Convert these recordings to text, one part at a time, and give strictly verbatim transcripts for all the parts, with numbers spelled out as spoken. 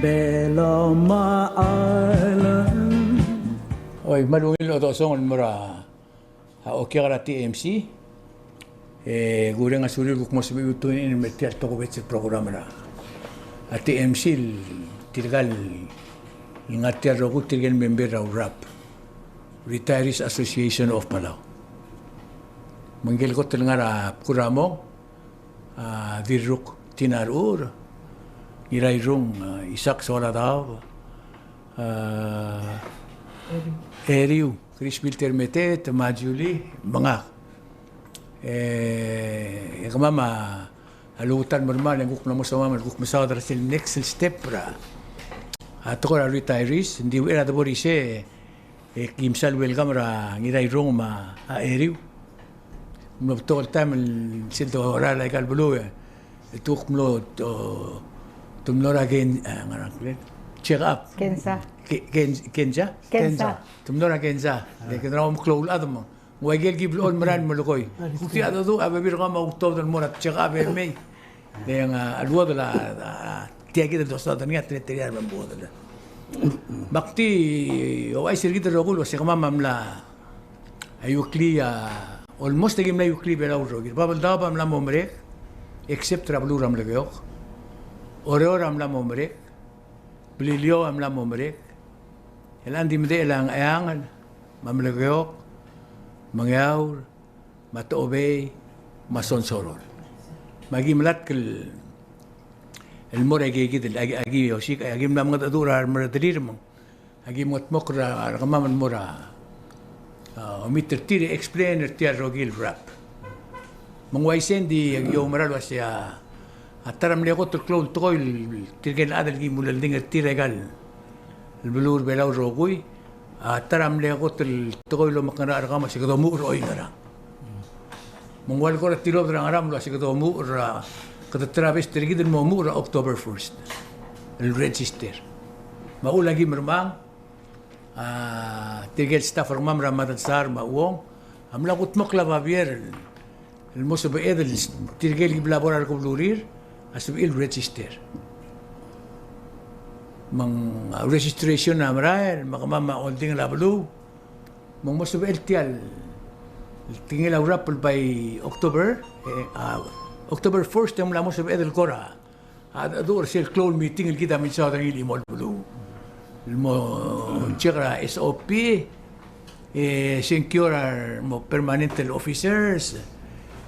Oi, me a ungil chodechosong el mo er a okiak er a T M C. E kureng a sulir el kuk mo sebechir el tune in el mei er tia el tokubets el program er a T M C, el tirka el ngar tia el rokui tirke el member er a RAP, Retirees Association of Palau. Me ngike el kot el ngar er a bkul er a mong, a Dirruk Tina Rechur, Ngirairung, a, Isaac Soaladaob, a, Eriu, Chris Bilter Metet, me a Julie, me ngak. E, e kemam a lmuut el mermang e ng kuk mla mo sebechemam el kuk mesaod er sel next step er a, a tekoi er a retirees, ng di uchei er a debo er isei, e ki msa el welcome er a Ngirairung me a Eriu. Ng mlo betok el taem el sel dorael aika el beluu, e te kuk mlo, o, te mlo er a ken, e, ngar er a check up. Kensa. Ke-, ken-, kensa? Kensa. Te mlo er a kensa. E kede mo klou el chad me ng ua ikel ki blechoel el merael el melekoi. Kuk tia a dedu a bebil er kemam a ultobed el mo er a check up e mei. Le ng, a, a luodel a, a, tia kid el dosaod er ngii a teletelel a rebo el buodel. Me ak di ouchais er kid el rokui el uase kemam a mla iueklii a, almost aki mla iueklii Belau el rokir. Babeldaob a mla mo merek, except er a beluu er a Melekeok. Oreor a mla mo merek, Beliliou a mla mo merek, el ng di medechel a Ngcheangel, me a Melekeok, me a Ngeaur, me a Techobei, me a Sonsorol. Me aki melatk el, el mo er a ikakid el, aki, aki osiik, aki mla mengedecheduch er a remerederir me ng aki mengedmokl er a, er kemam el mo er a, a, omit er tir e explain er tia el rokir el RAP. Me ng uaisei e ng di aki oumera el uase a, a ta er a mle kot el klou el tekoi el tirke el chad el ki mulelding er tir er aika el beluu er Belau el rokui, a ta er a mle kot el tekoi el omekngerachel er kemam a se kede omuchel er oingerang. Me ng ua el kora tilobed er a ngerang el uase kede omuchel er a, kede try best er kid el mo omuchel er a October first el register. Me a uchul aki mermang, a, tirke el staff er kemam er a Madelsar me a Uong a mla kudmokl a babier el mo sebeched el tirke el ki bla bo er a rekebelurir a sebechir el register. Me ng, a, registration a merael, me kemam a oldingel a beluu, me ng mo sebechel tia el, el tekingel a RAP el by October, e, a, October first e ng mla mo sebeched el kora a, a, a, er sel klou el meeting el kid a milsaod er ngii el chimo el beluu el mo check er a S O P, e, sengkio er a mo permanent el officers.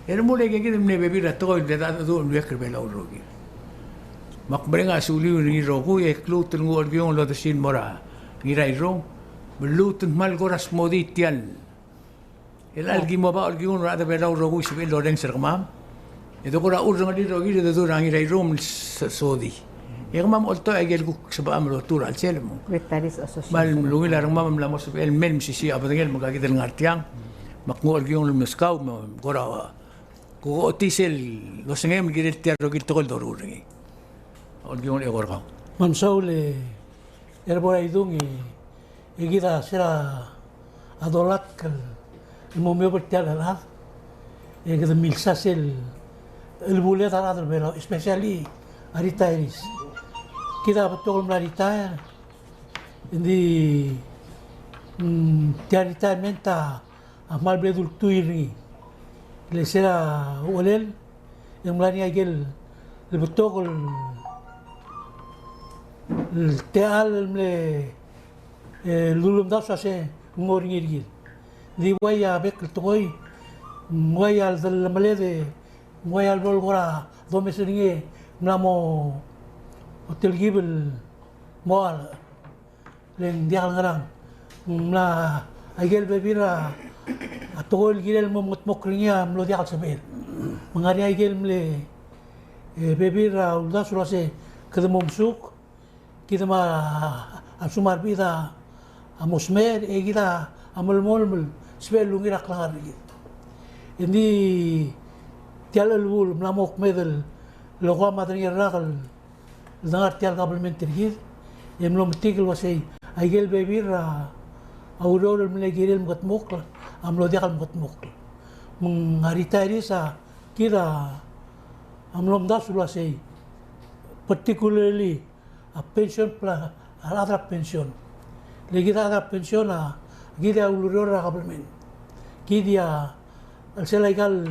E remuul e ikakid el mle bebil er a tekoi el bla dedu el mle iuekl er Belau el rokir. Me ak mereng a suliu er ngii el rokui, e ak lmuut el nguu a olkiung el odersii el mo er a Ngirairung, me lmuut el kmal kora smodii tia el el chelecha el ki mo oba olkiung er a rechad er Belau el rokui el sebechir el orrenges er kemam. E de kora urrengelii el rokir e de dmu er a Ngirairung el s-, sodii. E kemam a oltoich a ikel kuk sebecham el oltuu er a chelsel me ng kmal ungil a rengmam el mla mo sebechel el mei el mesisiich a bedengel me ng kakid el ngar tiang. Me ak nguu a olkiung el meskau me kora, kuk ochotii sel osengem el kirel tia el rokir el tekoi el doruul er ngii. Olkiung el eko er kau. Me mesaul e, er a bo er a idung e, e kid a se er a dolatk el mo omeob er tia el chelechad, e kede milsa sel chelebuul er a rechad er Belau, especially a retirees. Kid a betok el mla retire, e ng di, mm, tia el retirement a a kmal bla dultuil er ngii. Le se er a uchelel, e ng mla er ngii a ikel betok el, el techall el mle, e, lulemdasu el uase ng mo er ngii er kid. Ng di uai a bek el tekoi, ng uai a lemeled e, ng uai a lebo el kora domes er ngii e, ng mla mo telkib el mo er a Le ng diak el ngerang. Ng mla aikel bebil er a, a tekoi el kirel el mo mengedmokl er ngii a mlo diak el sebechel. Me ng ngar er ngii aikel mle, e, bebil er a uldasu el uase kede mo mesuk, kid me a, a lsekum a rebechid a mo smecher, e kid a melemolem el sebechel el ungil a klengar er kid. E ng di tia el chelebuul, mla mo kmeed el, el okoa me a derengel rak el el dengar tia el kabelment er kid, e mlo metik el uasei, aikel bebil er a ureor el mle kirel el mekedmokl, a mlo diak el mekedmokl. Me ng a retirees a kid a mlo omdasu el uasei, particularly a pension plan, a rechad er a pension. Le kid a rechad er a pension a, kid a ulureor er a government. Kid a, el sel aika el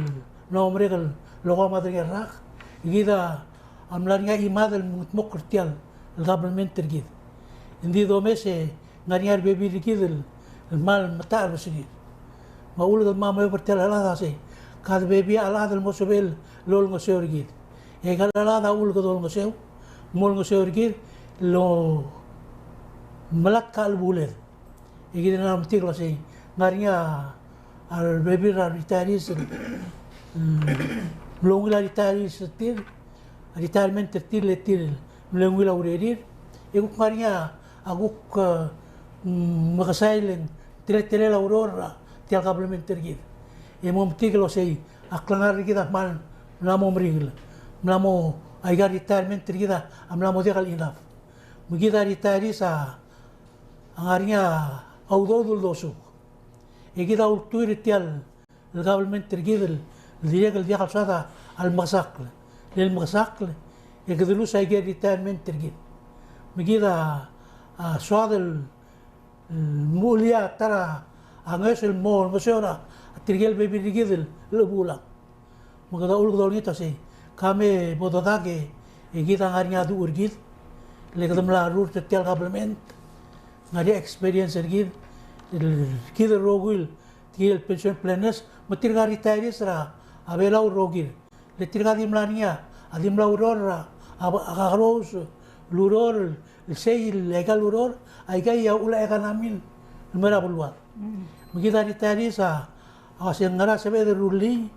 mla mo merek el lokoa me a derengel rak, kid a mla er ngii a chimad el mengedmokl er tia el government er kid. Ng di domes e ng ngar er ngii a rebebil er kid el, el kmal metacherbeserir. Me a uchul kede mo omeob er tia el chelechad a sei, kede bebil a chelechad el mo sebechel el olengeseu er kid. E aika el chelechad a uchul kede olengeseu, mo olengeseu er kid el omelatk a chelebuled. E kid a mla metik el uasei, ng ngar er ngii a rebebil er a retirees, mm, mlo ungil a retirees er tir, retirement er tir, le tir mle ungil a urerir, e kuk ngar er ngii a kuk, eh, mm, mekesai el teletelel a ureor er tia el government er kid. E mo metik el uasei, a klengar er kid a kmal mla mo merikel, mla mo, aika el retirement er kid a mla mo diak el enough. Me kid a retirees a, a ngar er ngii a udoud el dosuk. E kid a ultuil er tia el government er kid el dirrek el diak el soad a lemekesakl. Le lemekesakl e kede lose aike el retirement er kid. Me kid a, a soad el, el mulia ta er a ngeso el mo olengeseu er tirke el bebil er kid el chebuul. Me kede uchul kede olengit a sei, ka me bo dodak e kid a ngar er ngii a duch er kid, le kede mla rurt er tia el government, ngar er ngii a experience er kid, el kid el rokui el tirke el pension planners, me tirka el retirees er a Belau el rokir. Le tirka a di mla er ngii a, a di mla oureor er a, a, a kakerous el ureor, el sei el aika el ureor, aika a uchul a economy el mei er a beluad. Mm. Me kid a retirees a, a uasei ng ngera sebeched el rullii,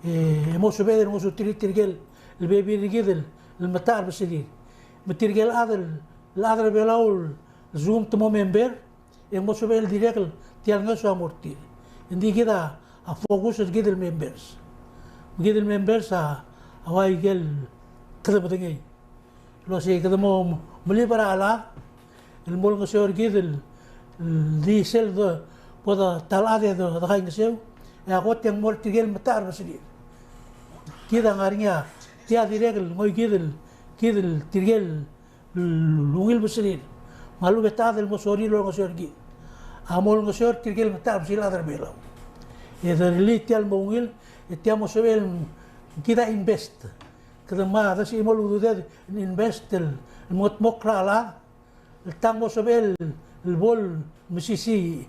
e, e mo sebeched el ngosuterir tirke el bebil er kid el, el metacherbeserir. Me tirke el chad el, el chad er a Belau el lsekum te mo member, e ng mo sebechel dirrek el tia el ngeso a mo er tir. Ng di kid a focus er kid el members. Me kid el members a, a ua ikel kede medengei el uasei kede mo melib er a chelechad el mo olengeseu er kid el, el di sel de, bo de ta el chad e de, de kaingeseu, e a kot e ng mo er tirke el metacherbeserir. Kid a ngar er ngii a, tia dirrek el ngoi kid el, kid el tirke el l-, ungil beserir. Me a lechub e te chad el mo sorir el olengeseu er kid a mo olengeseu er tirke el metacherbeserir el chad er a Belau. E de rullii tia el mo ungil, e tia mo sebechel kid a invest. Kede mo desichii mo el ududed el invest el, el mengedmokl er a chelechad, el tang mo sebechel el bo el mesisiich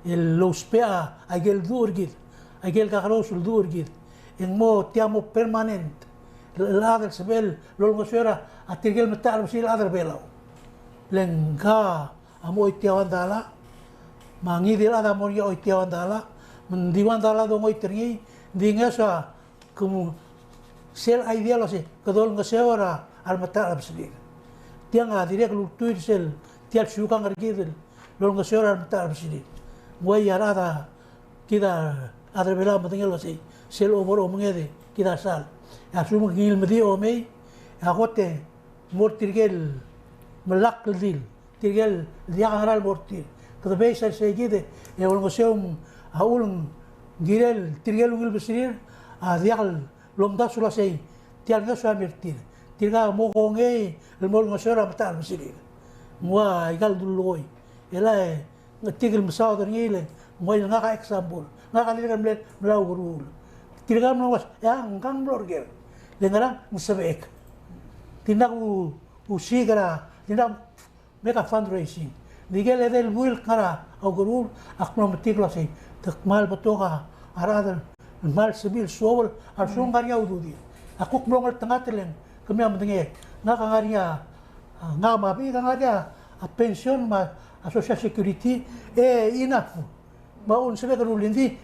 el ousbech a ikel duch er kid, a ikel kakerous el duch er kid, e ng mo tia mo permanent el, el chad el sebechel el olengeseu er a tirke el metacherbeserir el chad er a Belau. Le ngka a mo choitii a one dollar, me a ngii di el chad a mo er ngii a choitii a one dollar, me ng di one dollar dongoit er ngii, ng di ngeso a Kmo sel idea el uasei, kede olengeseu er a remetang er a rebeserir. Tiang a dirrek el ultuil er sel, tia el siukang er kid el olengeseu er a remetang er a rebeserir. Ng ua a rechad a, kid a rechad er a Belau a medengei el uasei, sel obo er a omenged e kid a sal. E a lsekum ng ngii el mei e omei, e a kot e ng mo er tirke el melakl el dil. Tirke el diak a ngera el mo er tir. Kede base er sei kid e olengeseu me a uchul ng kirel tirke el ungil beserir a diak lomdasu el uasei tia el ngeso a mei er tir. Tirka a mo kongei el mo olengeseu er a remetang er a rebeserir. Ng ua aika el dulekoi. E le ng chetik el mesaod er ngii le ng ua el ngak a example. Ngak a dirrek el mle mla oukeruul. Tirka a mla uasei, e a ngkang mlo er ker. Le ngerang, ng sebechek. Di ngak a osiik er a, di ngak a make a fundraising. Di ikel edei el buil el kngar er a oukeruul, ak mlo metik el uasei, te kmal betok a rechad el kmal sebechir el suobel a lsekum ng ngar er ngii a ududir. Ak kuk mlo ngeltengat el ng, kemiu a medengei, ngak a ngar er ngii a, ngak me a bechik a ngar er ngii a pension me a social security, e enough. Me a uchul e ng sebechek el rullii, ng di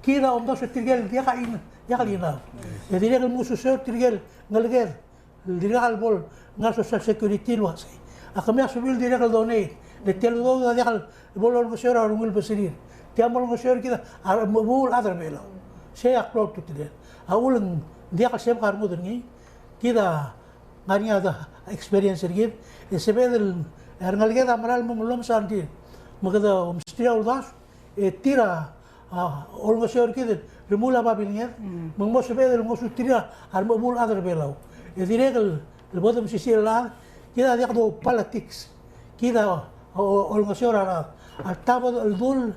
kid a omdasu er tirke el diak a enough, diak el enough. E dirrek el mengususeu er tirke el ngeleked el dirkak el bo el ngar er a social security el uasei, a kemiu a sebechir el dirrek el donate, le tia el udoud a diak el bo lolengeseu er a rungil beserir. Tia mo olengeseu er kid a remechebuul el chad er a Belau. Sei a klou a ultutelel. A uchul e ng diak el sebechek a rengud er ngii, kid a ngar er ngii a experience er kid, e sebeched el, a rengeleked a mera el mo mellomes a rengrir. Me kede omesterir a uldasu, e tir a, a, olengeseu er kid el remuul a babilnged, mm, me ng mo sebeched el ngosuterir a remechebuul el chad er a Belau. E dirrek el, el bo de mesisiich el chad, Kid a diak do politics. Kid a o-, o-, olengeseu er a rechad. A le tabed el dul,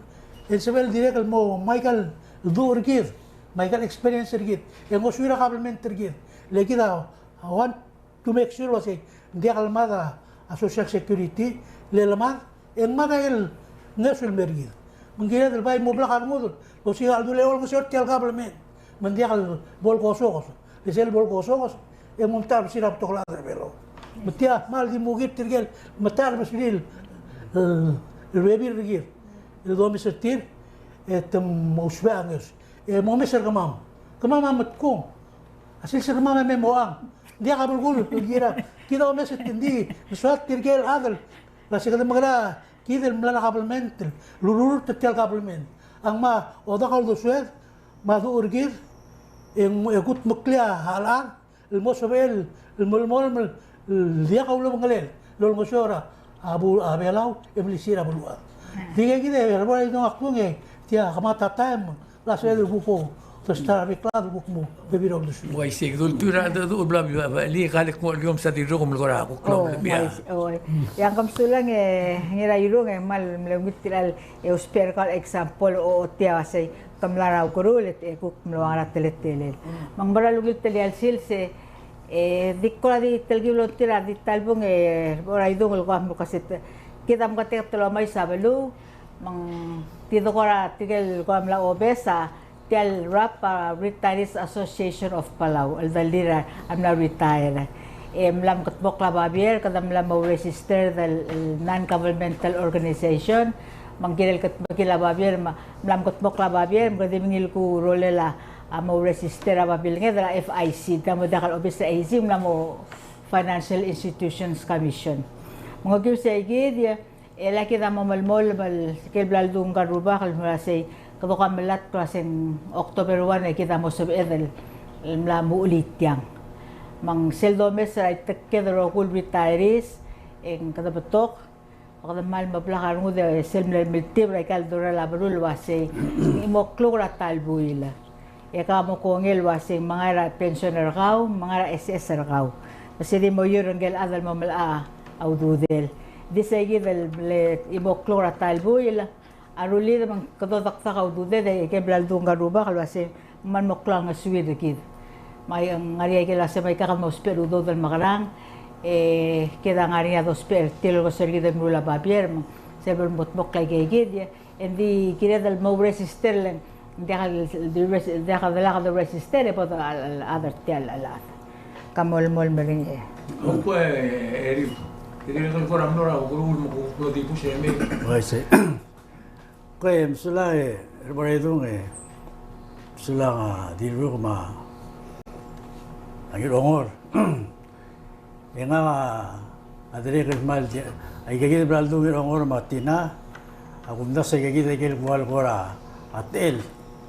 el sebechel dirrek el mo, me aika el duch er kid, me aika el experience er kid, e ngosuir a government er kid. Le kid a, a want to make sure el uasei, ng diak el mad a, a social security, le le mad, e ng mad a el ngeso el mer kid. Me ng kired el bai mo blak a rengud el osiik a dulii el olengeseu er tia el government. Me ng diak el bo lekosokes. Le sel bo lekosokes, e ng omtab er sel betok el chad er a Belau. Me tia, me a le di mo kid tirke el, me ta er a bebil, e, el bebil er kid el domes er tir, e te mo ousbech a ngeso. E mo omes er kemam. Kemam a metkong. A sils er kemam a me moang. Ng diak a belkul el kirel. Kid a omes er tir, ng di, ng soad tirke el chad el, le se kede mekera kid el mla er a kabelment el lururt er tia el kabelment. A ngmai a odak a uldesued me a duch er kid, e ng, e kudmeklii a chad el mo sebechel el melemolem el diak a ulebengelel el olengeseu er a bu-, a Belau e melisiich er a beluad. Tirke kid e, er a bo er a idung a klung e tia kemat a taem, le sebeched el kuk, to start a bek el chad el kuk mo bebil er a uldesuir. Uaisei, kede ultuil er a, de, de, bla, bla, bla, li, ka le kmo, liom sa di rok, me le kora, kuk klou, oh, le bia. Uaisei, oi. Ia, kom sulang e, Ngirairung e, kmal mle ungil tirke el, e, ousbech er kau el example, o, o tia uasei, ke mla er a ukeruul, e, e kuk mlo ngar er a teletelel. Me ng mera el ungil tia el sils e, e, di kora di telkib el ongtir a di ta el bung e, bo er a idung el kua mlo kaset, kid a meketeket el omais a beluu, me ng di de kora tirke el kora mla obes a, tia el RAP, a, Retirees Association of Palau, el dulii er a mla retire. E mla mkedmokl a babier, kede mla mo register el, el non-governmental organization, me ng kirel kedmeklii a babier, me mla mkedmokl a babier, me kede di mengiil el kurolel a, a mo register a babilnged er a FIC, te mo diak el obis er a AG, mla mo Financial Institutions Commission. Me ng okiu sei kid, e, E le kid a mo melemolem el, kel bla ledung ngka el rubak el mla sei, kede ko a melatk el uasei ng October one e kid a mo sebeched el, el mla muchelii tiang. Me ng sel domes er a iteked el rokui el retirees, e ng kede betok, kede kmal meblak a rengud e sel mle meltib er aika el dorael a beluu el uasei, ng chimo el kluk er a ta el buil. E kau a mo kongei el uasei ng mengai er a pension er kau, mengai er a SS er kau. Me se di mo oiur ngike el chad el mo melai a ududel. Di sei kid el, le chimo el kluk er a ta el buil a rullid me ng kede odekdak a ududed e kel bla ledung ngka el rubak el uasei ng kmal mo klou a ngesuir er kid. Me ng ngar er ngii a ikel uasei me aika kede mo ousbech el udoud el mekerang, e kid a ngar er ngii a dousbech er tir el ko er kid el meruul a babier, me sel bo el mo dmokl aike kid, e ng di kired el mo register le ng diak el, diak el delak el register e bo de chad er tia el chad. Ka molemolem er ngii. Opa, e, Eric, tirke el kora mlo er a ukeruul me kuk mlo dibus e mei. Uaisei. Ke, mesulang e, er a bo er a idung e, mesulang a Dirruk me a Ngirongor. E ngak a dirrek el kmal di, aike kid el bla ledung er a Ngirongor me a Tina, a kumdasu e aike kid a ikel kuk kora, a techel,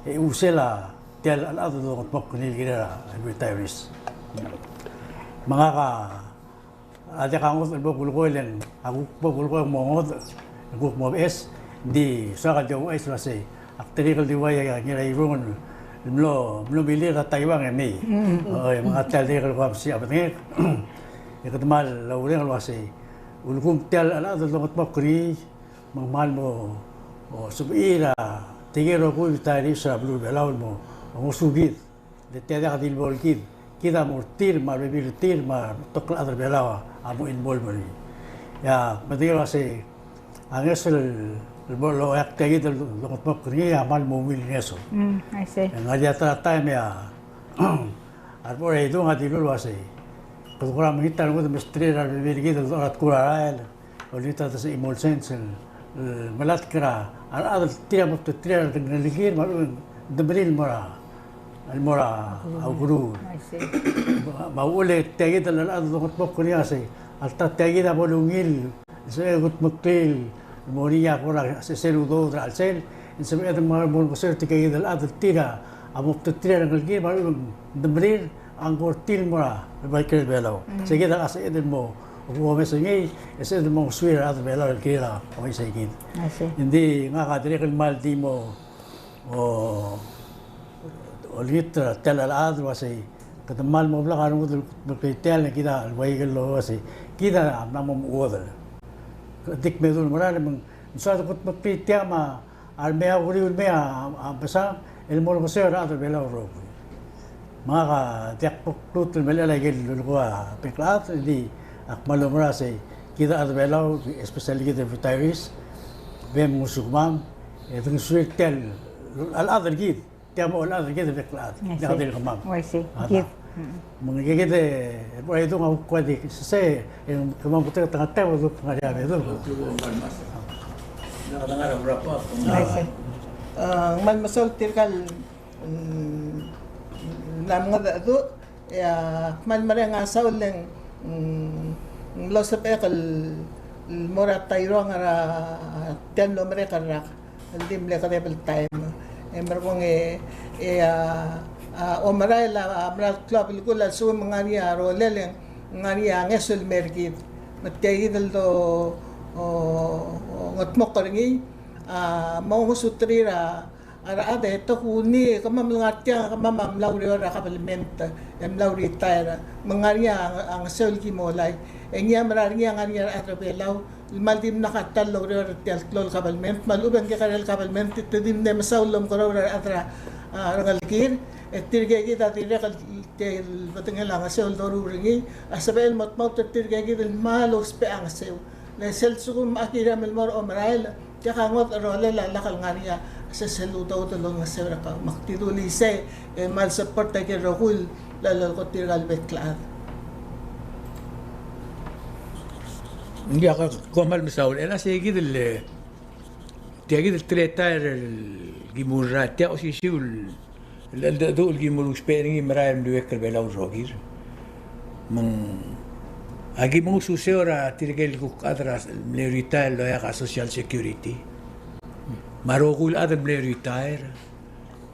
e usel a tia el chad el dongetmokl er ngii el kirel a retirees. Me ngak a, a diak a ngodech el bo kulekoi e le ng, a kuk bo kulekoi e ng mo ngodech, e kuk mo beches, ng di soak el di ouchais el uasei, ak dirrek el di ua Ngirairung el mlo, mlo milil er a Taiwan e mei. Mm. Oi, me ngak a tia el dirrek el kuk mesiich a bedengek. E kede kmal oureng el uasei, ulekum tia el chad el dongetmokl er ngii, me ng kmal mo, o, sebechir a tirke el rokui el retirees er a beluu er a Belau el mo, mo ngosukid. Le tia diak di lebo el kid, kid a mo er tir, me a rebebil er tir, me a betok el chad er a Belau a mo involve er ngii. Ia, me tirke el uasei, a ngeso el, el bo loeak tia kid el dongetmokl er ngii a kmal mo ungil ngeso. Mm, I see. E ng ngar er ngii a ta er a taem e a, a rebo er a idung a dilu el uasei, kede kora mekngit a rengud el mesterir a rebebil er kid el dechor a tkul a rael, olengit a ta se chimo el sens el, el melatk er a rechad el tir a mo bdeterir a rengelekir me a lechub e ng demerir el mo er a, el mo er a ukeruul. I see. Me a uchul e tia kid el chad el dongetmokl er ngii a sei, alta tia kid a bo lungil, se kudmeklii el mo er ngii a kora sesei el udoud er a chelsel, e ng sebeched el mo, mo olengeseu er tirke kid el chad el tir a mo bdeterir a rengelekir me a lechub e ng demerir a ngkor tir el mo er a, el bai kirel Belau. Mm. Sei kid a sebeched el mo, mo omes er ngii, e sebeched el mo ngosuir a rechad er Belau el kirel a uaisei kid. I see. Ng di ngak a dirrek el kmal di mo, o, olengit er tia el chad el uasei, Kede kmal mo blak a rengud el kutmeklii tia el kid a ua ikel lolekoi, kid a mla mo mechuodel. Di kmedul mera el me ng soad el kutmeklii tia me a remei a uriul el mei a, a, a mesa el mo olengeseu er a rechad er a Belau el rokui. Me ngak a diak bo kluut el melechel a ikel lulekoi a bek el chad, e di ak kmal oumera sei kid a rechad er a Belau, especially kid el retirees, bem ngosukemam, e dengesuir tia el, a rechad er kid. Tia mo chad er kid el bek el chad. I see. Diak di kemam. I see. Ada. Kid. Mm. Me ng kid e, e bo er a idung a kuk kua di, se, e kemam kuk te, te ngar er a table, kuk ngar er a table. I see. A, ng kmal mesaul tirka el, mm, mla mengedecheduch, e a kmal mereng a saul e ng, mm, ng mlo sebechek el, el mo er a Tairong er a, tia el mlo merek el rak. El di mle kedeb el taem. E merekong e, e a, a, omerael a, a mera el klou a belkul a lsekum ng ngar er ngii a rolel e ng ngar er ngii a ngeso el mer kid. Me tia kid el do, o, o, ngetmokl er ngii, a, mo ngosuterir a, a rechad e te kuk ngii, kemam el ngar tiang, kemam a mla oureor er a kabelment, e mla retire. Me ng ngar er ngii a, a ngeseu el ki molai. E ngii a mera er ngii a ngar er ngii a rechad er a Belau, el kmal dimlak a ta el oureor er tia el klou el kabelment, me a lechub e ng kekerei el kabelment, te di mle mesaul el omekeroul er a rechad er a, a, rengelekir, e tirke kid a dirrek el, tia el bedengel a ngeseu el doruul er ngii, a sebechel el mo dmaut er tirke kid el kmal ousbech a ngeseu. Le sel lsekum a kiram el mo er a omerael, diak a ngodech el rolel a lak el ngar er ngii a sesei el udoud el olengeseu er a kau. Me ak di dulii sei, e kmal support a ikel rokui el lolekoi tirka el bek el chad. Ng diak, ko kmal mesaul, e le sei kid el, tia kid el teletael el ki mo er a tia osisiu el, el, el, el ki mo ousbech er ngii el merael el meliuekl er a Belau el rokir. Me ng, aki mo ngosuterir a tirke el kuk chad er a mle retire el loia a Social Security. Me a rokui el chad el mle retire.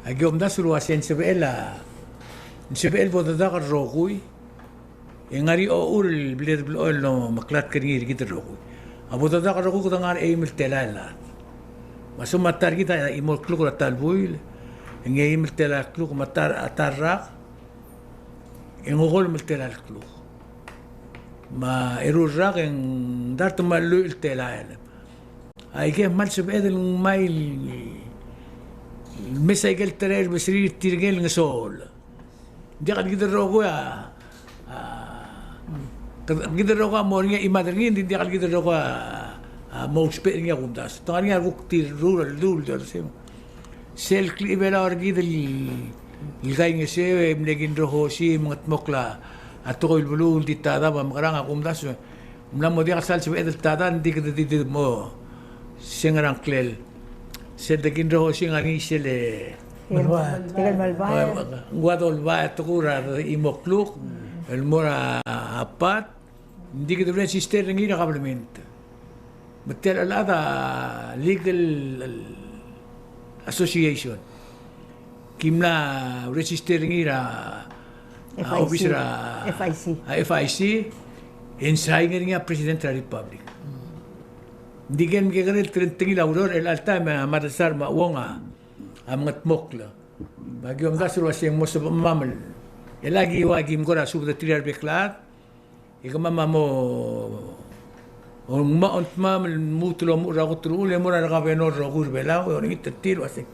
Aki omdasu el uasei ng sebechel a, ng sebechel bo dedak el rokui, e ng ngar er ngii a ochur el bla de blechoel el omeklatk er ngii er kid el rokui. A bo dedak el rokui kede ngar er a eim el telael el chad. Me a lsekum a ta er kid a chimo el kluk er a ta el buil, e ng eim el telael el kluk, me a ta er, a ta er a rak, e ng okolem el telael el kluk. Me a eru el rak e ng dart me a lluich el telael. Aike a kmal sebeched el ngmai el, el mes a ikel terei el beserir tirke el ngesool. Ng diak el kid el rokui a, a, kid el rokui a mo er ngii a chimad er ngii, ng di diak el kid el rokui a, a, mo ousbech er ngii a kumdasu. Te ngar er ngii a kuk tir el rruul el dul, dul, sel klechibelau er kid el, el kaingeseu, e mle kinrohosi, me ng mengedmokl a tekoi el beluu, ng di ta da, me a mekerang a kumdasu. Ng mla mo diak el sal sebeched el ta da, ng di kede di, di mo se ngera ngklel. Sel de kinrohosi a ngar er ngii sel, e, Melbai. Tirke el Melbai. Ng ua Dolbai a tekoi er a chimo el kluk el mo er a Apat, ng di kede register er ngii er a kabelment. Me tia el chad a legal association. Ki mla register er ngii er a, a, FIC. Office er a FIC. A, FIC, e ng sign er ngii a President er a Republic. Ng di ker el mekekerei el telengtengil a ureor, el alta me a Madesar me a Uong a, a mengedmokl. Me aki omdasu el uasei ng mo sebechemam el, el aki ua ki mkora subed er tir a rebek el chad, e kemam a mo ongmechongmam el lmuut el omuchel er a kot el uchul e mo er a rekabenor el rokui er Belau, e orengit er tir el uasei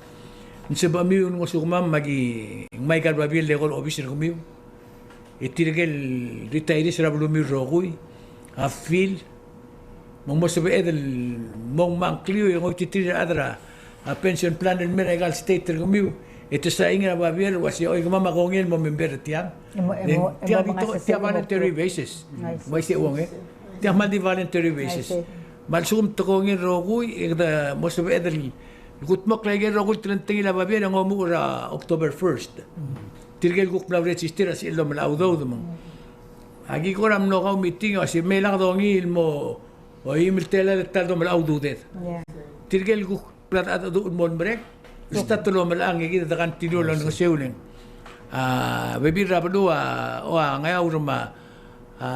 ng sebechemiu el ngosukemam me aki ngmai aika el babier el eko er a obis er kemiu. E tirke el retirees er a belumiu el rokui a feel me ng mo sebeched el mo ngmai a ngkliu e ngoititerir a rechad er a a pension plan el mei er aika el state er kemiu, e te sain er a babier el uasei, oi, kemam a kongei el mo member er tiang. E mo, e mo, e mo tia di to, tia voluntary basis. Me uaisei uong, e. Tia kmal di voluntary basis. Me a lsekum te kongei el rokui, e kede mo sebeched el kutmokl aike el rokui el telengtengil a babier e ng omuchel er a October first. Tirke el kuk mla register a sel lomelechau a udoud me ng. Aki kora mlo kau meeting, e uasei me lak dongii el mo oim el telael el ta el domelechau a ududed. Tirke el kuk bla dechedecheduch el mo merek, start el omelechang e kid a continue el olengeseu el ng. A bebil er a beluu a, ua Ngeaur me a,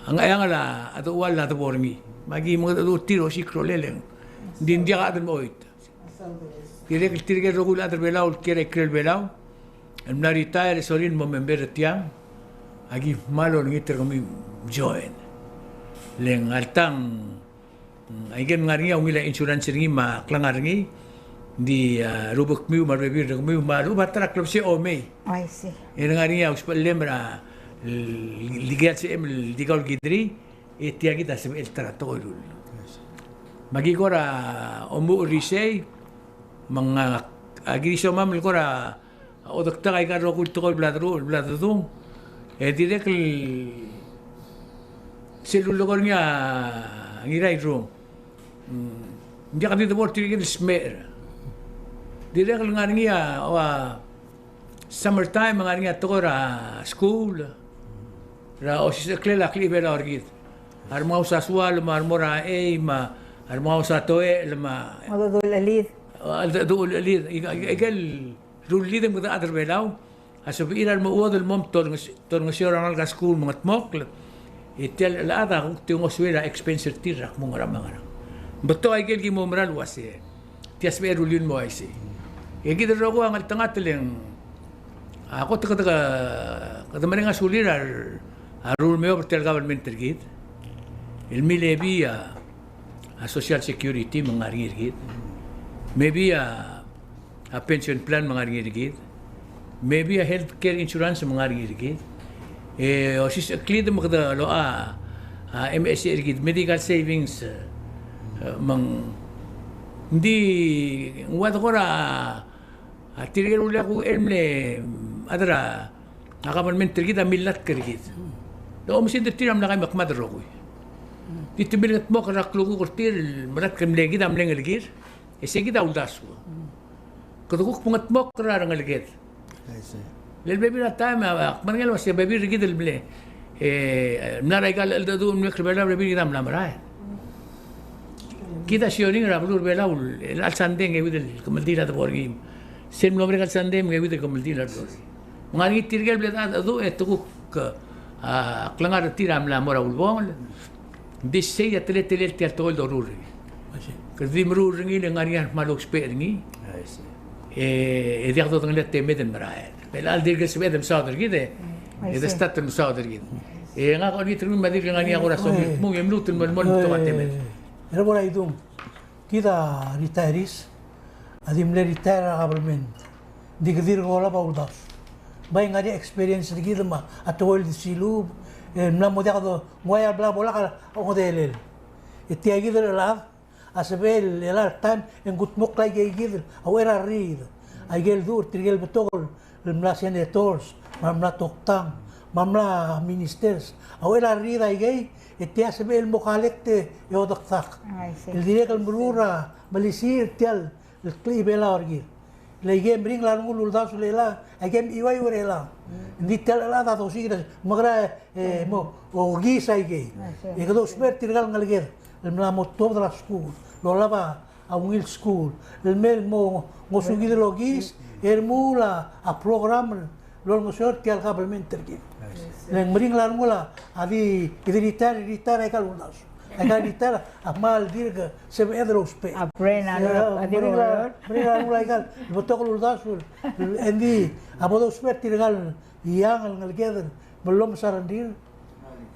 a Ngcheangel a dechual a debo er ngii. Me aki mengedecheduch er tir a osiik a rolel e ng di ng diak a chad el mechoit. Dirrek el tirke el rokui el chad er Belau el kiei er a ikrel Belau el mla retire e sorir el mo member er tiang, aki kmal olengit er kemiu el join. Le ng alta, mm, aike el ngar er ngii a ungil a insurance er ngii me a klengar er ngii, ng di, a, rubekmiu me a rebebil er kemiu me a lechub a ta er a klebesei a omei. I see. E ng ngar er ngii a usbechellem er a, el, el dikea el sebechem el di kau el kid er ngii, e tia kid a sebechel ta er a tekoi el ul. Me aki kora omuchel er isei, me ng, a, aki di somam el kora odekdek aika el rokui el tekoi el bla deruchel, el bla dedung. E dirrek el sel lulekoi er ngii a Ngirairung, mm, ng diak di debo er tirke el smecher. Dirrek el ngar er ngii a, ua, summer time, ngar er ngii a tekoi er a skuul er a osisecheklel a klechibelau er kid. A remengaus a sual, me a remo er a chei, me a remengaus a toechel, me a, me a dedu el chelid. A, dedu el chelid. Aike, aike, aike el rullid me kede chad er Belau a sebechir a remechuodel el mo mtol nges-, tolngeseu er a rengalek er a skuul me mengedmokl. E tia el chelechad a kuk di ngosuir a expense er tir er a kmo ngerang me a ngerang. Ng betok aike el ki mo mera el uase tia sebechel el rullii el mo uaisei. E kid el rokui a ngeltengat e le ng, a, kot kede, kede mereng a sulir a, a rulemeob er tia el government er kid el milebii a, a social security me ng ngar er ngii er kid. Maybe a, a pension plan me ng ngar er ngii er kid. Maybe a health care insurance me ng ngar er ngii er kid. E osisecheklid me kede locha a, a M S er kid, medical savings, e, me ng di ng ua de kora, a, tirke el uleak el mle, mm, chad er a, a government er kid a millatk er kid. Domes er tir a mla kaimekmad el rokui. Di te milengedmokl er a klukuk er tir el melatk el mle kid a mle ngelekir. E sei kid a uldasu. Kede kuk mengedmokl er a rengeleked. I see. Le bebil er a taem, a, ak merengel el uase bebil er kid el mle, e, mla er aika el cheldecheduch el mle er Belau, bebil er kid a mla merael. Kid a sioring er a beluu er Belau, el chelecha el sandei ng euid el kemeldiil a debo er ngii. Sel mlo merek el sandei me ng euid el kemeldiil a debo er ngii. Me ng ngar er ngii tirke el bla dedu e te kuk, a, klengar er tir a mla mo er a ulebongel. Ng di sei a teletelel tia el tekoi el doruul er ngii. I see. Kede di meruul er ngii le ng ngar er ngii a kmal ousbech er ngii. I see. E, e diak dodengelii a temed el merael. Me chelecha el dirk el sebeched el mesaod er kid e, I see, e de start el mesaod er kid. E ngak a olengit er kemiu me a dirk ngar er ngii a kora somiu el kmung e mluut el mo, mo, mo betok a temed. E, e, e, e, e, Kid a retirees a di mle retire er a government, ng di kede dirk olab a uldasu. Bai ng ngar er ngii a experience er kid me a tekoi el di silub, e mla mo diak do, ng ua ia bla bo lak a ongedelel. E tia kid el chelechad a sebechel el chelecha el taem e ng kudmokl aike kid a uchei er a rriid. Aike el duch er tirke el betok el el mla senators, me a mla toktang, me a mla ministers. A uchei er a rriid aikei, e tia sebechel el mo collect e odekdak. I see. El dirrek el meruul er a melisiich er tia el klechibelau er kid. Le aike meringel a rengul uldasu el chelechang, aike mechiuaiu er chelechang. Ng di tia el chelechad a dosiik er a, mekera, e, mo, okiis aikei. I see. E kede ousbech er tirka el ngeleked el mla mo tuobed er a skuul, el olab a a ungil skuul, el mei el mo ngosukid el okiis, e remuul a program el olengeseu er tia el government er kid. Le ng meringel a rengul a di, di retire, retire aika el uldasu. Aika el retire a kmal dirk sebeched el ousbech. A brain a, e, lo, a di meringel a, meringel a rengul aika el betok el uldasu, e ng di a bo dousbech er tirka el young el ngeleked el me llomes a rengrir,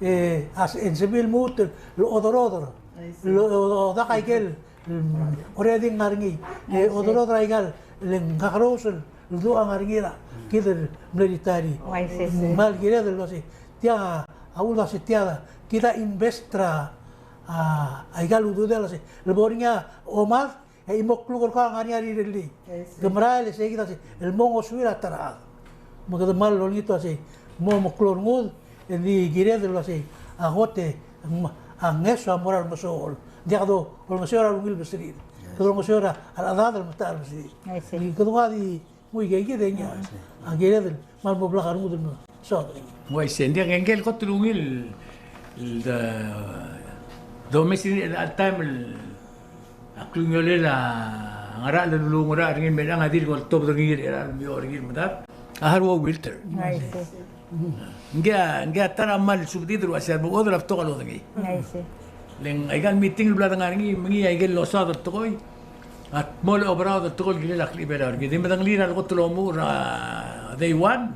e, a se, e ng sebechir el lmuut el oderoder. I see. El odak aike el, mm, kora di ngar er ngii. E, I see. Oderoder aika el, le ng kakerous el duch a ngar er ngii er kid el mle retire. Oh, I see. Ng kmal kired el uase tia a uldasu, tia kid a invest er a, a, aika el ududel, uase le bo er ngii a omad, e chimo el kluk er kau a ngar er ngii a rirellii. I see. Ke merael e sei kid a sei el mo ngosuir a ta er a chad. Me kede kmal olengit el uasei, mo meklou a rengud, e di kired el uasei a kot e ng, a ngeso a mo er a remesochel. Ng diak dolengeseu er a ungil beserir. Kede olengeseu er a rechedad el metacher er a beserir. I see. Kede ua di Mo ikei kid e ngii a kired el kmal mo blak a rengud el mo soad er ngii. Uaisei, ng diak, ngike el kot el ungil el de, domes er ngii er chelecha el taem el a klungiolel a ngerachel el ulungerachel er ngii el mei er ngii a dirk oltobed er ngii er chelecha el mei er ngii el medad a Haruo Wilter. Uaisei. Ngii a, ngii a ta er a kmal subedid el uasei a remechuodel a betok a lodengei. Uaisei. Le ng aika el meeting el bla dengar er ngii, me ngii a ikel losaod el tekoi a dmolech a oberaod el tekoi el kirel a klechibelau er kid. Di medengelii er a lekot el omuchel er a day one.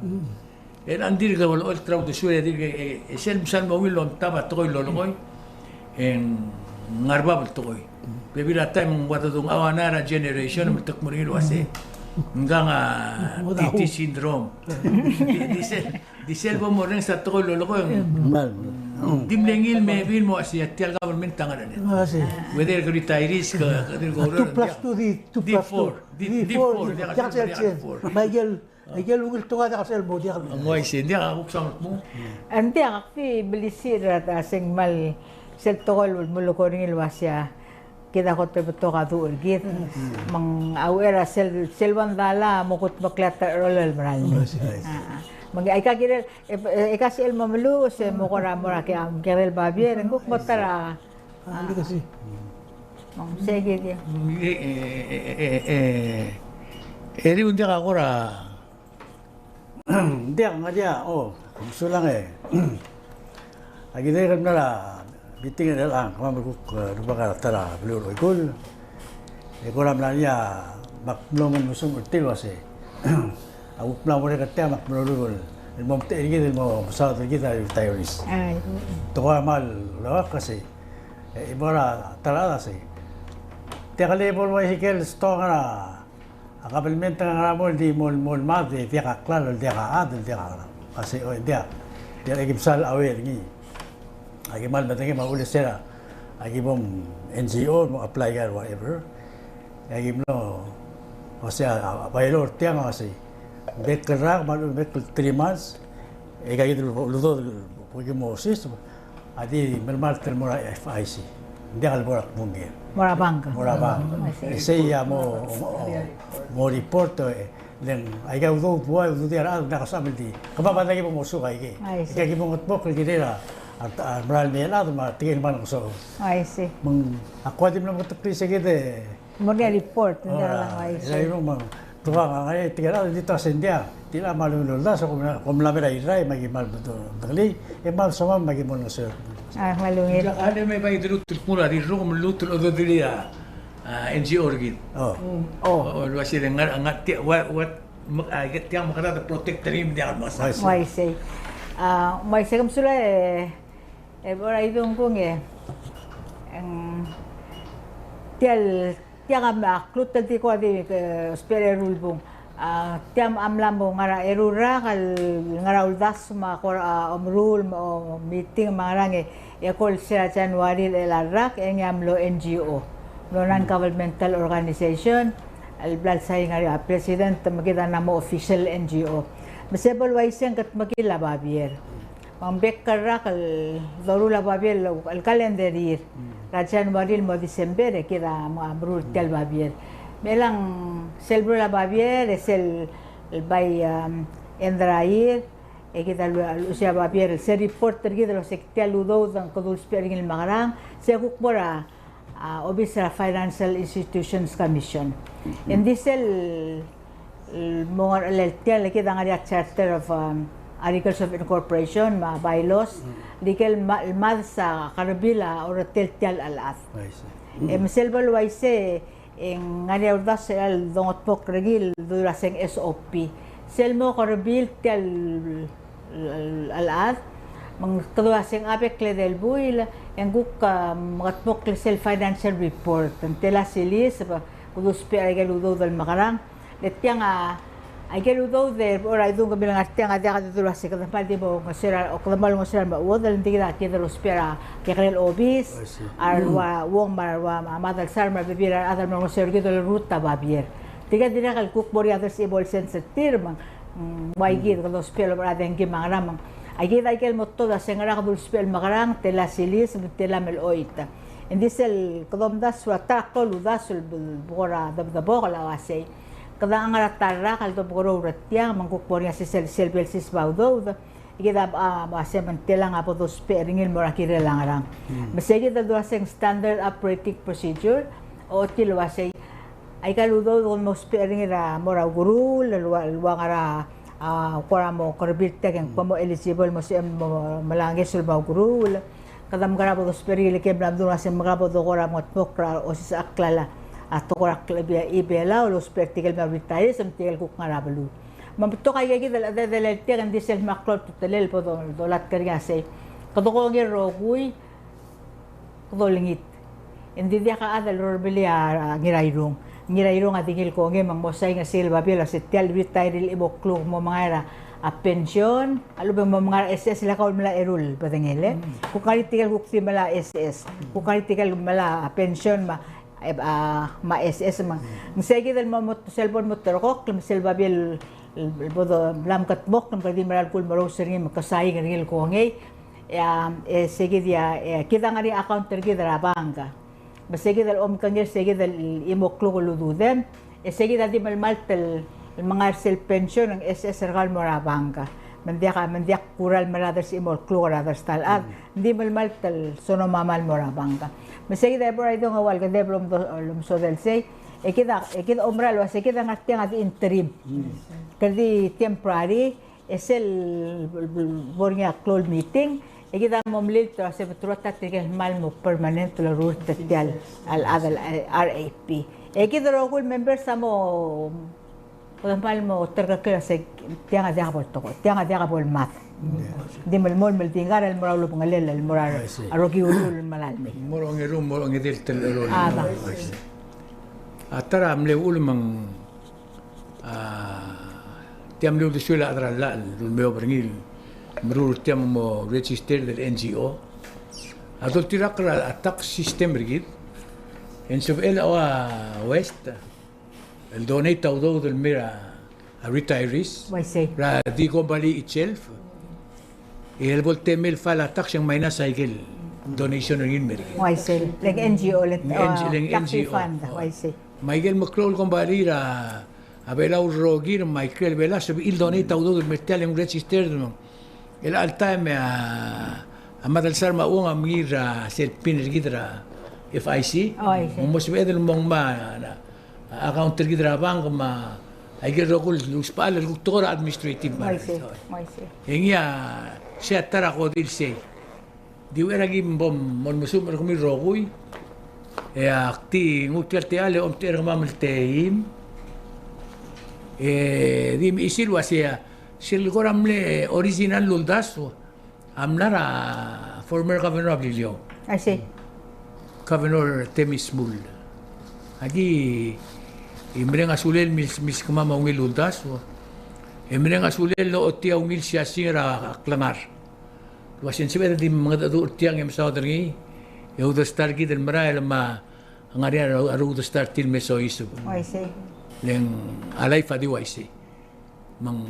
E ng dirk el, el trau de sure dirk e, e, e sel msal mo ungil el omtab a tekoi el lolekoi. E ng ngar bab el tekoi. Bebil er a taem ng ua dodengchau a ngar er a generation me te kmo er ngii el uase ngkang a T T syndrome. Di, di sel, di sel bo morrenges a tekoi el lolekoi. Di mle ngii el mebil mo uase tia el government a ngar er ngii. Whether ke retirees ke, ke dirk oureor. Two plus two di, two plus two. Di four. Di, di four. Di four. Di four. Di four. Aike el ungil tekoi a diak sel mo diak. Ng uaisei, ng diak a kuk soam el kmo. Ng diak, ak di melisiich er a se ng kmal sel tekoi el melekoi er ngii el uasei kid a kot el betok a duch er kid. Me ng a uchei er a sel, sel one dollar a mo kutmeklii a ta er a rolel el merael mei. Me ng aika kirel, e, e, aika sel mo meluches e mo kora mo er a ke, a, kirel babier, e ng kuk mo ta er a. A, di kasi. Me ng sei kid. E, e, e, e, e, e, e, di un diak a kora Diak, ng diak, o, mesulang e. Aki dirrek el mla er a meeting er chelechang, kemam el kuk, e, rubak er a ta er a beluu er a Oikull. E kora mla er ngii a, me ak mlo ngosukemam er tir el uasei. A kuk mla mo er ngii er tiang me ak mlo ruul el mo omtechei er kid el mo mesaod er kid a retirees. Ai. Te kora kmal loak a sei. E, e mo er a ta er a chad a sei. Diak le bo el uaisei el stoa er a A kabelment a ngar er a mong e di mo, mo mad e diak a klalo el diak a chad el diak a ngerang. A sei, o, diak. Diak, e ki msa el aware er ngii. Aki kmal medengei me a ulesera, aki bo N G O, mo apply er a whatever. E aki mlo, o sei, a, a, bylaw er tiang a sei. Bek el rak, me a lechub e bek el three months. E aki di udoud, bo ki mo system. A di melemalt el mo er a F I C. Ng diak el bo er a kbungel. Mo er a bank. Mo er a bank. Mm, I see. E sei a mo, mo, mo report, e, le ng aika udoud, buai, udoud er a rechad, ng diak a soam el di. Kemam a diak ki bo mosuk aike. I see. Aika ki bo mengetmokl el kirel a, a, a mera el mei el chad, me a tekingel a kmal ngesonges. I see. Me ng, a kuk di mlo mengeteklii se kid e, Mo er ngii a report, ng diak a, ua isei. Te ua ngar er ngii a tekoi el di ta se ng diak, tirka el kmal ungil el uldasu, kom mla, kom mla mer a Irrai, me aki kmal betok, betok el, e kmal soam me aki mo olengeseu. A, kmal ungil. Ng diak a le me bai di lmuut el kmo er a di rokui me lmuut el ododelii a, a, N G O er kid. O. O. O, el uaisei e ng ngar, ngar tia, ua, ua, me, a, tia mekerang e protect er ngii me ng diak el mekesai. Ua isei. Ua isei. A, ua isei, kom sulang e, E bo er a idung kung e, em, tia el, tia a mla, a klutel di kora di, e, ousbech er a eru el bung. A, tia a mla mo ngar er a eru el rak el ngar er a uldasu me a kora, a, omeruul, me a, o, meeting me a ngerang e, e ko el se er a January el chelecha el rak, e ngii a mlo N G O. Mlo non-governmental organization, el bla el sign er ngii a president, me kid a mla mo official N G O. Me se bo el uaisei e ng kedmekill a babier. Me ng bek el rak el doruul a babier el, el calendar year. Mm. Er a January el mo December, e kid a mo meruul tia el babier. Me chelechang sel meruul a babier, e sel bai, um, end er a year, e kid a lu-, luchesii a babier, sel report er kid el uasei tia el udoud a kede ousbech er ngii el mekerang, se kuk mo er a a, obis er a Financial Institutions Commission. Mm. Ng di sel, el, mo ngar er a, le tia el kid a ngar er ngii a Charter of, um, Articles of Incorporation, me a bylaws, mm, el ikel ma-, el mad se a kerebil a orretel tia el chelechad. I see. E me sel bo el uaisei, e ng ngar er ngii a uldasu el dongetmokl er ngii el dul a se ng S O P. Sel mo kerebil tia el el, el, el chad, me ng kede ua se ng a bek el kledei el buil, e ng kuk, a, mengetmokl sel financial report, ng tela siliseb, kede ousbech er a ikel udoud el mekerang, le tiang a, a ikel udoud e, er a idung kemiu el ngar tiang a diak di dul ua se kede kmal di mo ngosuir a, o kede kmal ngosuir a remechuodel, ng di kid a kid el ousbech er a kekerei el obis, I see, a rua, mm, uong me a rua, a, mad el sar me a rebebil er a rechad el mlo ngosuir kid el rut a babier. Tirke a dirrek el kuk mo er ngii a desibo el sens er tir, me ng Mm, ua ikid, mm, kede ousbech el oba er a dengki me a ngerang. Aikid a ikel mo tuobed a se ngera kede ousbech el mekerang, tela siliseb, tela melechoit. Ng di sel kede omdasu er a ta er a klou el uldasu el bo, bo kora debedebok el uasei, kede ngar er a ta el rak el dobekerou er tiang, me ng kuk mo er ngii a sel, sel belsiseb a udoud. Ikid a, a, uasei me ng telang a bo dousbech er ngii el mo er a kirel a ngerang. Mm. Me se kid el dua se ng standard operating procedure, ochotii el uasei, aika el udoud el mo ousbech er ngii er a mo er a ukeruul, el ua, el ua ngar er a, a, kora mo kerebil tiang e ng kmo mo eligible mo sebechem mo melai a ngeso el mo er a ukeruul. Kede mekerang bo dousbech er ngii el kem el mdu el uasei mekerang bo dekora mo mengetmokl er a osisechakl a, a, tekoi er a klebia, Belau, el ousbech er tirke el mla retire, me tirke el kuk ngar er a beluu. Me ng betok a ikakid el chedal el tiang, ng di sel kmal klou a ultutelel el bo do-, dolatk er ngii a sei. Kede kongei el rokui, kede olengit. Ng di diak a chad el rorrobelii a, a Ngirairung. Ngirairung a di ngii el kongei me ng mo sain er sel babier el uase tia el retire el chimo el kluk mo mengai er a pension, a lechub e ng mo mengai er a S S el kau el melai a eru el bedengel, e. Kuk ngar er ngii tirke el kuk di melai a S S. Kuk ngar er ngii tirke el melai a pension me a, e, a, me a S S me. Ng sei kid el mo, mo, sel bo el mo terrekokl, me sel babier el, el, el bo do-, mla mekedmokl, me kede di mera el kuk merous er ngii me ke sain er ngii el kongei. E a, e, se kid a, e, kid a ngar er ngii a account er kid er a bank. Me se kid el omkengei er se kid el chimo el kluk el ududem, e se kid a di melemalt el, el mengai er sel pension e ng S S er kau el mo er a bank. Me ng diak, me ng diak kora el melai a ders el chimo el kluk er a ders ta el chad. Ng di melemalt el soam a mal mo er a bank. Me se kid a bo er a idung e ua el kedeb el omdo-, el omesodel sei, e kid a, e kid a oumera el uase kid a ngar tiang a di interim. Kede di temporary, e sel bo er ngii a klou el meeting, e kid a mo melilt el uase betok a tirke el kmal mo permanent el orurt er tia el chad el R A P. E kid el rokui el members a mo, kede kmal mo terkeklii el uase tiang a diak bo el tekoi, tiang a diak bo el mad. Di melemolem el di ngar el mo er a ulebengelel el mo er a, I see, a rokui el uriul el melai. Mo er a ongeru, mo er a ongedei el telechel. A, ba. I see. A ta er a mle uchul me ng A, tia mle uldesuel a chad er a llach el ulemeob er ngii el meruul er tia el mo register el N G O. A doltirakl er a tax system er kid, e ng sebechel a ua West el donate a udoud el mei er a retirees, uaisei, er a the company itself. E le bo el temel el file a tax e ng minus a ikel donation er ngii el mei er kid. Uaisei, le ng N G O, le ng, a, N G O, le ng tax refund, uaisei. Me a ikel meklou el kombalii er a Belau el rokir me a ikrel Belau a sebechir el donate a udoud el mei er tia el ng registered me ng. Chelecha el taem e a, a Madelsar me a Uong a mengiil er a sel pin er kid er a F I C. Uaisei. Me ng mo sebeched el mo ngmai a, a account er kid er a bank me a ikel rokui el usbechall el kuk tekoi er a administrative matters. Uaisei, uaisei. E ngii a, sei a ta er a kodil sei. Di uchei er a ki bo mo, mo mesumech er kemiu el rokui. E ak di nguu tia el techall e omtechei er kemam el teim. E di mechesii el uasei a, sel kora mle original el uldasu a mla er a former governor er a Beliliou. Uaisei. Governor Temmy Shmull. Aki, e mereng a sulel el mils-, milskemam a ungil el uldasu. E mereng a sulel el ochotii a ungil siasing er a klengar. El uasei ng sebeched el di mengedecheduch er tiang e mesaod er ngii, e uldasu er kid el merael me a ngar er ngii a re-, a reuldasu er tir el me soiseb. Uaisei. Le ng a life a di uaisei. Me ng,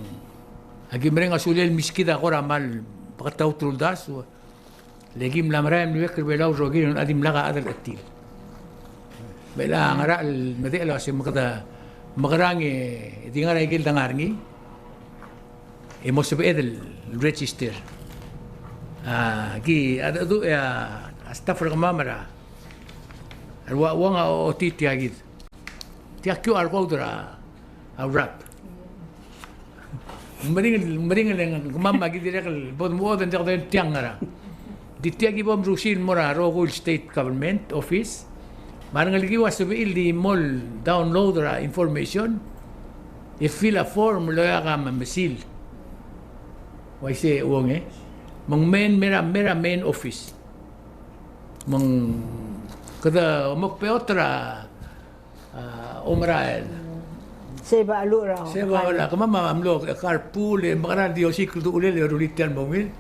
aki mereng a sulel el milskid a kora mal beketaut el uldasu. Le ki mla merael el mliuekl er a Belau el rokir e ng dimlak a chad el chetil. Me a ngerachel el medechel el uasei me kede mekerang e di ngar er a ikel dengar er ngii e mo sebeched el register. A, ki, a, a, a staff er kemam er a, er a Uong a ochotii tia kid. Tia Q R code er a, a wrap. Ng meringel, ng meringel e ng kemam a ki dirrek el bo dmu-, bo dmu-, bo dmu-, tiang ngerang. Di tia ki bo mrusi el mo er a rokui el state government office. Me a rengelekiu a sebechir el di mo download er a information e fill a form el oeak a memesil. Uaisei Uong e. Me ng mei, mei er a, mei er a main office. Me ng kede omekbeot er a, a, omerael. Sei a bo el, sei a bo el, kemam a mlo carpool e mekerang, di osiik el duchulel e rullii tia el mo ungil.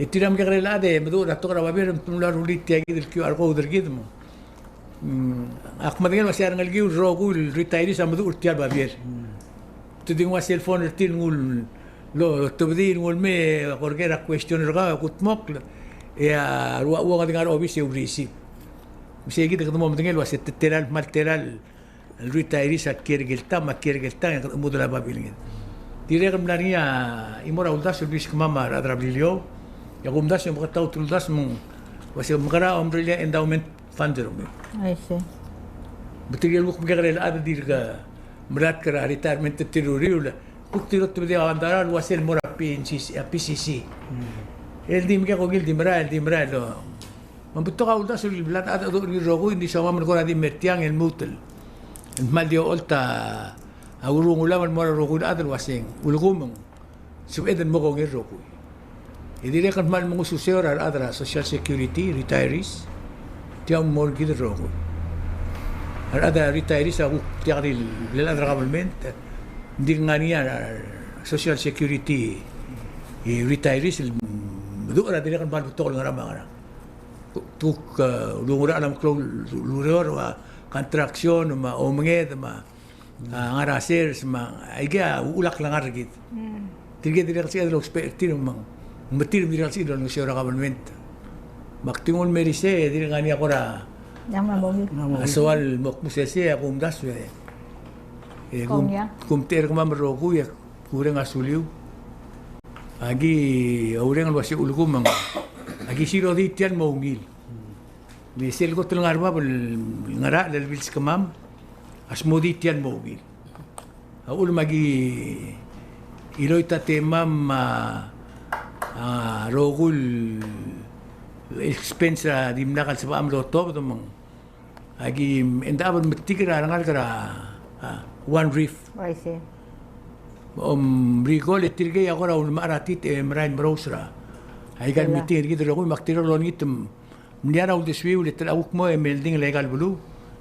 E tir a mekekerei el chad e meduch er a betok er a babier me te mlo rullii tia kid el Q R code er kid me. Mm, ak medengei el uasei a rengelekiu el rokui el retirees a meduch er tia el babier. Te di nguu a cellphone er tir el nguu el, lo, tebedii el nguu el mei e ko er ker a question er kau e kudmokl e a rua Uong a di ngar er a obis e receive. Me sei kid e kede mo medengei el uasei te tela el, kmal tela el retirees a kiei er kel taem, me a kiei er kel taem e kede chemudel a babilnged. Dirrek el mla er ngii a chimo er a uldasu el milskemam a rechad er a Beliliou. E a kumdasu e meketaut el uldasu me ng uasei mekera a omerellii a endowment fund er kemiu. Uaisei. Me tirke el kuk mekekerei el chad el dirk melatk er a retirement er tir el uriul, kuk tir a otebedii a undaraol el uasei el mo er a P N C C, a P C C. Mm. El di mekek ungil di merael, di merael, o. Me ng betok a uldasu el bla dechedecheduch er ngii el rokui, ng di soam el kora di mei er tiang el lmuut el kmal di ocholt a A urungulem el mo er a rokui el chad el uaseng, ulekum ng sebeched el mo kongei el rokui. E dirrek el kmal mengususeu er a rechad er a Social Security, retirees. Tia mo er kid el rokui. A rechad er a retirees a kuk diak di le chad er a government, ng di ngar er ngii a Social Security, e retirees el meduch er a dirrek el kmal betok el ngerang me a ngerang. Te kuk, e, ulungerachel a meklou el ureor, ua construction, me a omenged, me a, a, ngar er a sers, me a, aike a uchul a klengar er kid. Tirke dirrek el sebeched el ousbech er tir me ng, me tir dirrek el sebeched el olengeseu er a government. Me ak di nguu el mei er isei, e dirrek ngar er ngii a kora, a soal el mo kmu sesei, e ak omdasu e, e kum, kumtechei er kemam el rokui, e kureng a suliu. Aki oureng el uasei ulekum ng, aki sirodii tia el mo ungil. Me sel kot el ngar er bab el ngerachel el bilskemam a smodii tia el mo ungil. A uchul me aki chiloit a temam, a, a rokui el expense a dimlak el sebecham el otobed me ng, aki, e ng dechab el metik er a rengalek er a, a, One Reef. Oi, sei. Om recall e tirkei a kora ulemechar a titech e merael el merous er a aika el meeting er kid el rokui, me ak dirrek el olengit el mliar a uldesuiu el te kuk mo e meldingel aika el beluu.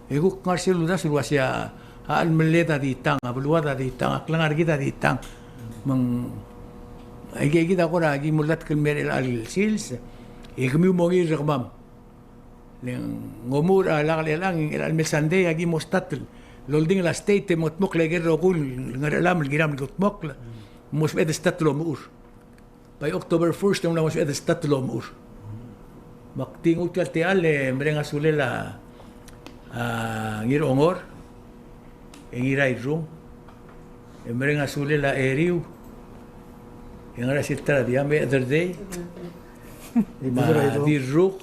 E kuk ngar er sel uldasu el uasei a, a chelemelled a di tang, a beluad a di tang, a klengar er kid a di tang. Me ng, aike kid a kora ki mo oldatk el mei er chelecha el sils, e kemiu mo ngii er kemam. Le ng omuchel er a lak el chelechang, el chelecha el mei el Sunday, aki mo start el oldingel a state e mengedmokl aike el rokui el ngerechelam el kiram el kudmokl, mo sebeched el start el omuchel. By October first, e ng mla mo sebeched el start el omuchel. Me ak di nguu tia el techall e mereng a sulel a, a, Ngirongor, e Ngirairung, e mereng a sulel a Eriu, e ngar er a sel ta er a diam, e Chederdei, me a Dirruk,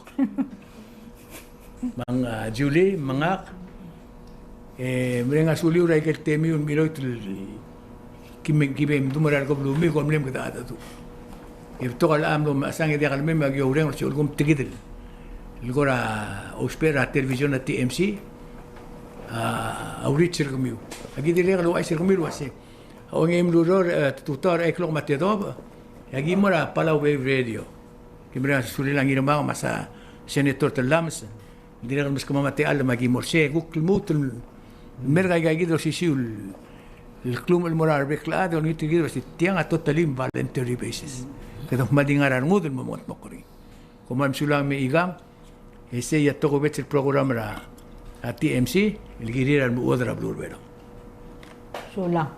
me a, a, Julie, me ngak, e mereng a suliu er aike el temiu el mchiloit el ki me, ki me mdum er a rekeblumii, kom mle mekedechedecheduch. E betok a locha mlo mechesang e diak el mei, me aki oureng el uasei ulekum tia kid el, el kora ousbech er a television er a T M C, a, a outreach er kemiu. Aki dirrek el ouchais er kemiu el uasei, a ongeim el ureor, e, tutau er a eai el klok me a tedobech, e aki mo er a Palau Wave Radio. Ki mereng a sulel a Ngirmang me a Senator Tellames, dirrek el meskemam a techall me aki mo er sei, e kuk lmuut el mer aika kid el osisiu el klumech el mo er a rebek el chad, e olengit er kid el uasei tiang a totally voluntary basis. Kede kmal di ngar er a rengud el mo mengedmokl er ngii. Kom kmal mesulang me ikang, e sei a tokubets el program er a, a T M C, el kirir a remechuodel er a beluu er a Belau. Sulang.